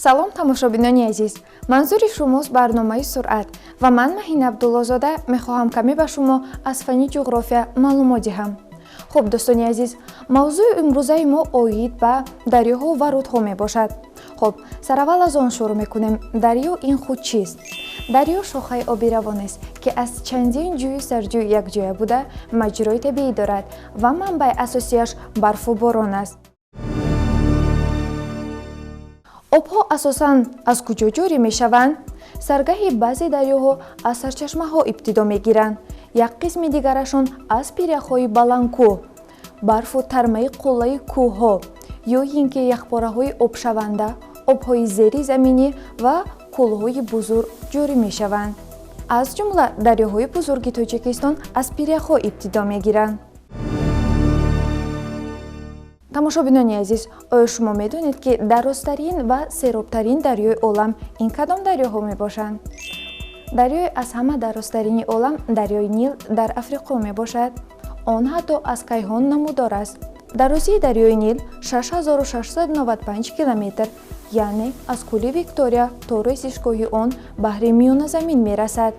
Салом, тамошобинони азиз! Манзури шумост барномаи «Суръат» ва ман, Маҳина Абдуллозода, мехоҳам каме ба шумо аз фанни ҷуғрофия маълумот диҳам. Хуб, дӯстони азиз, мавзӯи имрӯзаи мо оид ба дарёҳо ва рудҳо мебошад. Хуб, сараввал аз он шурӯъ мекунем: дарё ин худ чист? Дарё шохаи оби равонест, ки аз чандин ҷӯю сарҷӯй якҷоя буда, маҷрои табиӣ дорад ва манбаи асосияш барфу борон аст. Обҳо асосан аз куҷо ҷорӣ мешаванд? Саргаҳи баъзе дарёҳо аз сарчашмаҳо ибтидо мегиранд, як қисми дигарашон аз пиряхҳои баландкӯҳ, барфу тармаи қуллаи кӯҳҳо ё ин ки яхпораҳои обшаванда, обҳои зери заминӣ ва кӯлҳои бузург ҷорӣ мешаванд. Аз ҷумла дарёҳои бузурги Тоҷикистон аз пиряхҳо ибтидо мегиранд. Тамошобинони азиз, оё шумо медонед, ки дарозтарин ва серобтарин дарёи олам ин кадом дарёҳо мебошанд? Дарёи аз ҳама дарозтарини олам дарёи Нил дар Африқо мебошад. Он ҳатто аз кайҳон намудор аст. Дарозии дарёи Нил 6695 километр, яъне аз кӯли Виктория то резишгоҳи он баҳри Миёназамин мерасад.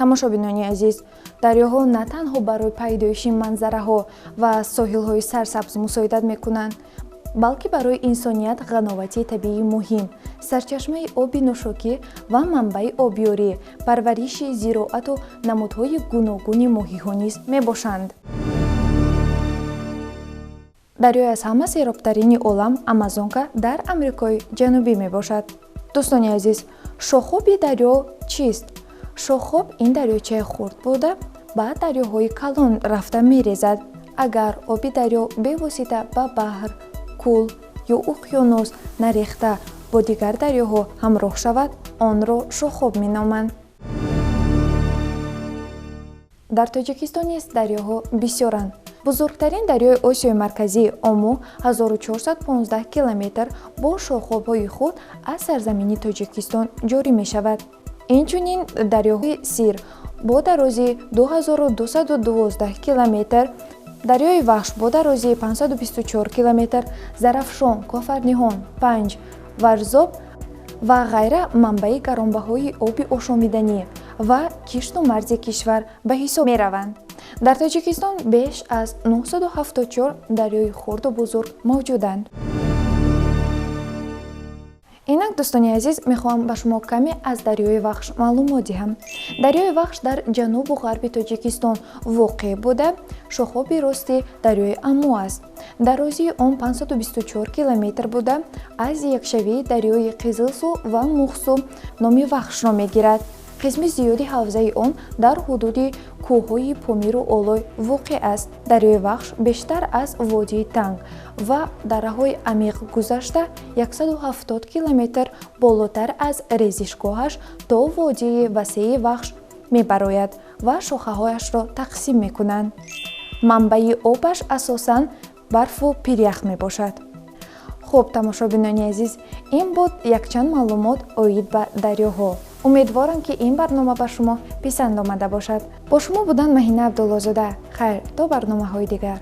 Тамошобинони азиз, дарёҳо на танҳо барои пайдоиши манзараҳо ва соҳилҳои сарсабз мусоидат мекунанд, балки барои инсоният ғановати табиии муҳим, сарчашмаи оби нӯшокӣ ва манбаи обёрӣ, парвариши зироату намудҳои гуногуни моҳиҳо низ мебошанд. Дарёи аз ҳама серобтарини олам Амазонка дар Амрикои Ҷанубӣ мебошад. Дӯстони азиз, шохоби дарё чист? Шохоб ин дарёчаи хурд буда, ба дарёҳои калон рафта мерезад. Агар оби дарё бевосита ба баҳр, кӯл ё уқёнус нарехта, бо дигар дарёҳо ҳамроҳ шавад, онро шохоб меноманд. Дар Тоҷикистон низ дарёҳо бисёранд. Бузургтарин дарёи Осиёи Марказӣ, Ому, 1415 километр бо шохобҳои худ аз сарзамини Тоҷикистон ҷорӣ мешавад. Инчунин дарёи Сир бо дарозии 2212 километр, дарёи Вахш бо дарозии 524 километр, Зарафшон, Кофарниҳон, Панҷ, Варзоб ва ғайра манбаи гаронбаҳои оби ошомиданӣ ва кишту марзи кишвар ба ҳисоб мераванд. Дар Тоҷикистон беш аз 974 дарёи хурду бузург мавҷуданд. Инак, дӯстони азиз, мехоҳам ба шумо каме аз дарёи Вахш маълумот диҳам. Дарёи Вахш дар ҷанубу ғарби Тоҷикистон воқеъ буда, шохоби рости дарёи Аму аст. Дарозии он 524 километр буда, аз якшавии дарёи Қизилсу ва Мухсу номи Вахшро мегирад. Қисми зиёди ҳавзаи он дар ҳудуди кӯҳҳои Помиру Олой воқеъ аст. Дарёи Вахш бештар аз водии танг ва дараҳои амиқ гузашта, 170 километр болотар аз резишгоҳаш то водии васеи Вахш мебарояд ва шохаҳояшро тақсим мекунанд. Манбаи обаш асосан барфу пирях мебошад. Хуб, тамошобинони азиз, ин буд якчанд маълумот оид ба дарёҳо. Умедворам, ки ин барнома ба шумо писанд омада бошад. Бо шумо будан Маҳина Абдуллозода. Хайр, то барномаҳои дигар.